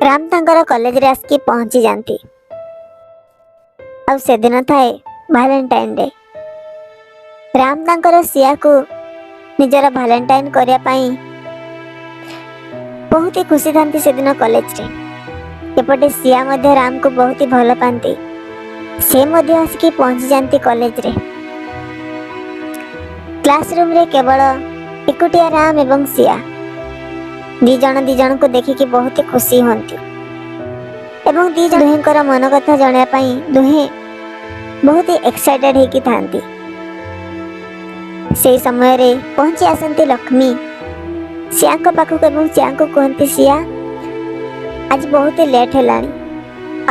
ରାମ ତାଙ୍କର କଲେଜରେ ଆସିକି ପହଞ୍ଚି ଯାଆନ୍ତି ଆଉ ସେଦିନ ଥାଏ ଭାଲେଣ୍ଟାଇନ୍ ଡେ। ରାମ ତାଙ୍କର ସିଆକୁ ନିଜର ଭାଲେଣ୍ଟାଇନ୍ କରିବା ପାଇଁ ବହୁତ ହି ଖୁସି ଥାନ୍ତି ସେଦିନ କଲେଜରେ। ଏପଟେ ସିଆ ମଧ୍ୟ ରାମକୁ ବହୁତ ହି ଭଲ ପାଆନ୍ତି। ସେ ମଧ୍ୟ ଆସିକି ପହଞ୍ଚି ଯାଆନ୍ତି କଲେଜରେ। କ୍ଲାସ ରୁମରେ କେବଳ ଏକୁଟିଆ ରାମ ଏବଂ ସିଆ। ଦି ଜଣ ଦି ଜଣଙ୍କୁ ଦେଖିକି ବହୁତ ହି ଖୁସି ହୁଅନ୍ତି ଏବଂ ଦି ଜଣ ଦୁହେଁଙ୍କର ମନ କଥା ଜଣାଇବା ପାଇଁ ଦୁହେଁ ବହୁତ ହି ଏକ୍ସାଇଟେଡ ହେଇକି ଥାନ୍ତି। ସେଇ ସମୟରେ ପହଞ୍ଚି ଆସନ୍ତି ଲକ୍ଷ୍ମୀ ସିଆଙ୍କ ପାଖକୁ ଏବଂ ସିଆଙ୍କୁ କୁହନ୍ତି, "ସିଆ, ଆଜି ବହୁତ ଲେଟ୍ ହେଲାଣି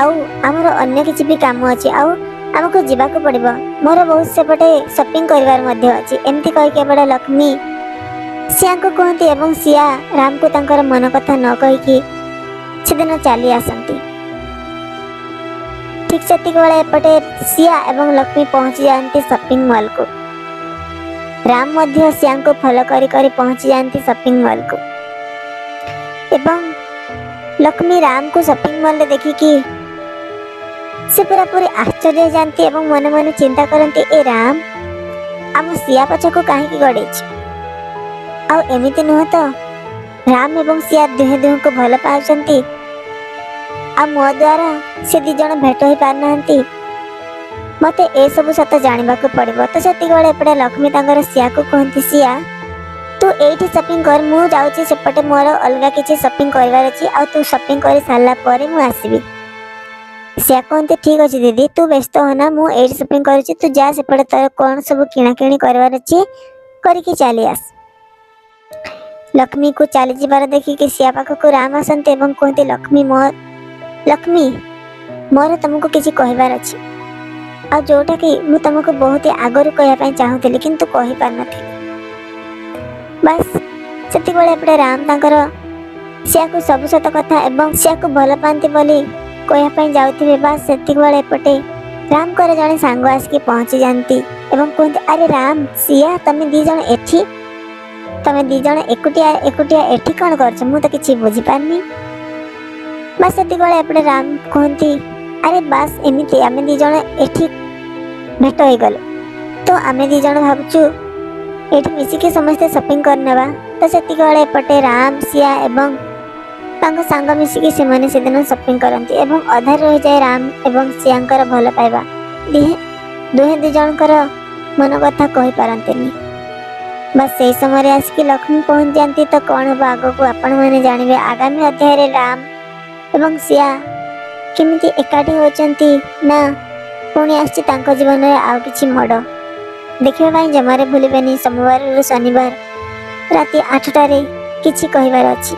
ଆଉ ଆମର ଅନ୍ୟ କିଛି ବି କାମ ଅଛି ଆଉ ଆମକୁ ଯିବାକୁ ପଡ଼ିବ। ମୋର ବହୁତ ସେପଟେ ସପିଂ କରିବାର ମଧ୍ୟ ଅଛି।" ଏମିତି କହିକି ଏପଟେ ଲକ୍ଷ୍ମୀ ସିଆଙ୍କୁ କୁହନ୍ତି ଏବଂ ସିଆ ରାମକୁ ତାଙ୍କର ମନ କଥା ନ କହିକି ସେଦିନ ଚାଲି ଆସନ୍ତି। ଠିକ ସେତିକି ବେଳେ ଏପଟେ ସିଆ ଏବଂ ଲକ୍ଷ୍ମୀ ପହଞ୍ଚି ଯାଆନ୍ତି ସପିଂ ମଲକୁ। ରାମ ମଧ୍ୟ ସିଆଙ୍କୁ ଫଲୋ କରି କରି ପହଞ୍ଚି ଯାଆନ୍ତି ସପିଂ ମଲକୁ ଏବଂ ଲକ୍ଷ୍ମୀ ରାମକୁ ସପିଂ ମଲରେ ଦେଖିକି ସେ ପୁରାପୁରି ଆଶ୍ଚର୍ଯ୍ୟ ହେଇଯାନ୍ତି ଏବଂ ମନେ ମନେ ଚିନ୍ତା କରନ୍ତି, "ଏ ରାମ ଆମ ସିଆ ପଛକୁ କାହିଁକି ଗୋଡ଼େଇଛି? ଆଉ ଏମିତି ନୁହଁ ତ ରାମ ଏବଂ ସିଆ ଦୁହେଁ ଦୁହେଁଙ୍କୁ ଭଲ ପାଉଛନ୍ତି ଆଉ ମୋ ଦ୍ୱାରା ସେ ଦି ଜଣ ଭେଟ ହେଇପାରୁନାହାନ୍ତି? ମତେ ଏସବୁ ସତ ଜାଣିବାକୁ ପଡ଼ିବ।" ତ ସେତିକିବେଳେ ଏପଟେ ଲକ୍ଷ୍ମୀ ତାଙ୍କର ସିଆକୁ କୁହନ୍ତି, "ସିଆ, ତୁ ଏଇଠି ସପିଂ କର। ମୁଁ ଯାଉଛି ସେପଟେ, ମୋର ଅଲଗା କିଛି ସପିଂ କରିବାର ଅଛି ଆଉ ତୁ ସପିଂ କରି ସାରିଲା ପରେ ମୁଁ ଆସିବି।" ସିଆ କୁହନ୍ତି, "ଠିକ ଅଛି ଦିଦି, ତୁ ବ୍ୟସ୍ତ ହୋନା। ମୁଁ ଏଇଠି ସପିଂ କରୁଛି। ତୁ ଯା ସେପଟେ, ତୋର କ'ଣ ସବୁ କିଣାକିଣି କରିବାର ଅଛି କରିକି ଚାଲି ଆସ।" ଲକ୍ଷ୍ମୀକୁ ଚାଲିଯିବାର ଦେଖିକି ସିଆ ପାଖକୁ ରାମ ଆସନ୍ତି ଏବଂ କୁହନ୍ତି, "ଲକ୍ଷ୍ମୀ, ମୋ ଲକ୍ଷ୍ମୀ, ମୋର ତମକୁ କିଛି କହିବାର ଅଛି ଆଉ ଯୋଉଟାକି ମୁଁ ତମକୁ ବହୁତ ଆଗରୁ କହିବା ପାଇଁ ଚାହୁଁଥିଲି, କିନ୍ତୁ କହିପାରିନଥିଲି।" ବାସ୍, ସେତିକିବେଳେ ଏପଟେ ରାମ ତାଙ୍କର ସିଆକୁ ସବୁ ସତ କଥା ଏବଂ ସିଆକୁ ଭଲ ପାଆନ୍ତି ବୋଲି କହିବା ପାଇଁ ଯାଉଥିବେ, ବାସ୍ ସେତିକିବେଳେ ଏପଟେ ରାମଙ୍କର ଜଣେ ସାଙ୍ଗ ଆସିକି ପହଞ୍ଚି ଯାଆନ୍ତି ଏବଂ କୁହନ୍ତି, "ଆରେ ରାମ, ସିଆ, ତମେ ଦି ଜଣ ଏଠି? ତମେ ଦି ଜଣ ଏକୁଟିଆ ଏକୁଟିଆ ଏଠି କ'ଣ କରୁଛ? ମୁଁ ତ କିଛି ବୁଝିପାରୁନି।" ବାସ୍, ସେତିକିବେଳେ ଏପଟେ ରାମ କୁହନ୍ତି, "ଆରେ ବାସ୍ ଏମିତି ଆମେ ଦି ଜଣ ଏଠି ଭେଟ ହେଇଗଲୁ, ତ ଆମେ ଦି ଜଣ ଭାବୁଛୁ ଏଠି ମିଶିକି ସମସ୍ତେ ସପିଂ କରିନେବା।" ତ ସେତିକିବେଳେ ଏପଟେ ରାମ, ସିଆ ଏବଂ ତାଙ୍କ ସାଙ୍ଗ ମିଶିକି ସେମାନେ ସେଦିନ ସପିଂ କରନ୍ତି ଏବଂ ଅଧାରେ ରହିଯାଏ ରାମ ଏବଂ ସିଆଙ୍କର ଭଲ ପାଇବା। ଦିହେଁ ଦୁହେଁ ଦୁଇ ଜଣଙ୍କର ମନ କଥା କହିପାରନ୍ତିନି। ବାସ୍, ସେଇ ସମୟରେ ଆସିକି ଲକ୍ଷ୍ମୀ ପହଞ୍ଚି ଯାଆନ୍ତି। ତ କ'ଣ ହବ ଆଗକୁ ଆପଣମାନେ ଜାଣିବେ ଆଗାମୀ ଅଧ୍ୟାୟରେ। ରାମ ଏବଂ ସିଆ କେମିତି ଏକାଠି ହେଉଛନ୍ତି ନା ପୁଣି ଆସିଛି ତାଙ୍କ ଜୀବନରେ ଆଉ କିଛି ମୋଡ଼, ଦେଖିବା ପାଇଁ ଜମାରେ ଭୁଲିବେନି ସୋମବାରରୁ ଶନିବାର ରାତି 8ଟାରେ କିଛି କହିବାର ଅଛି।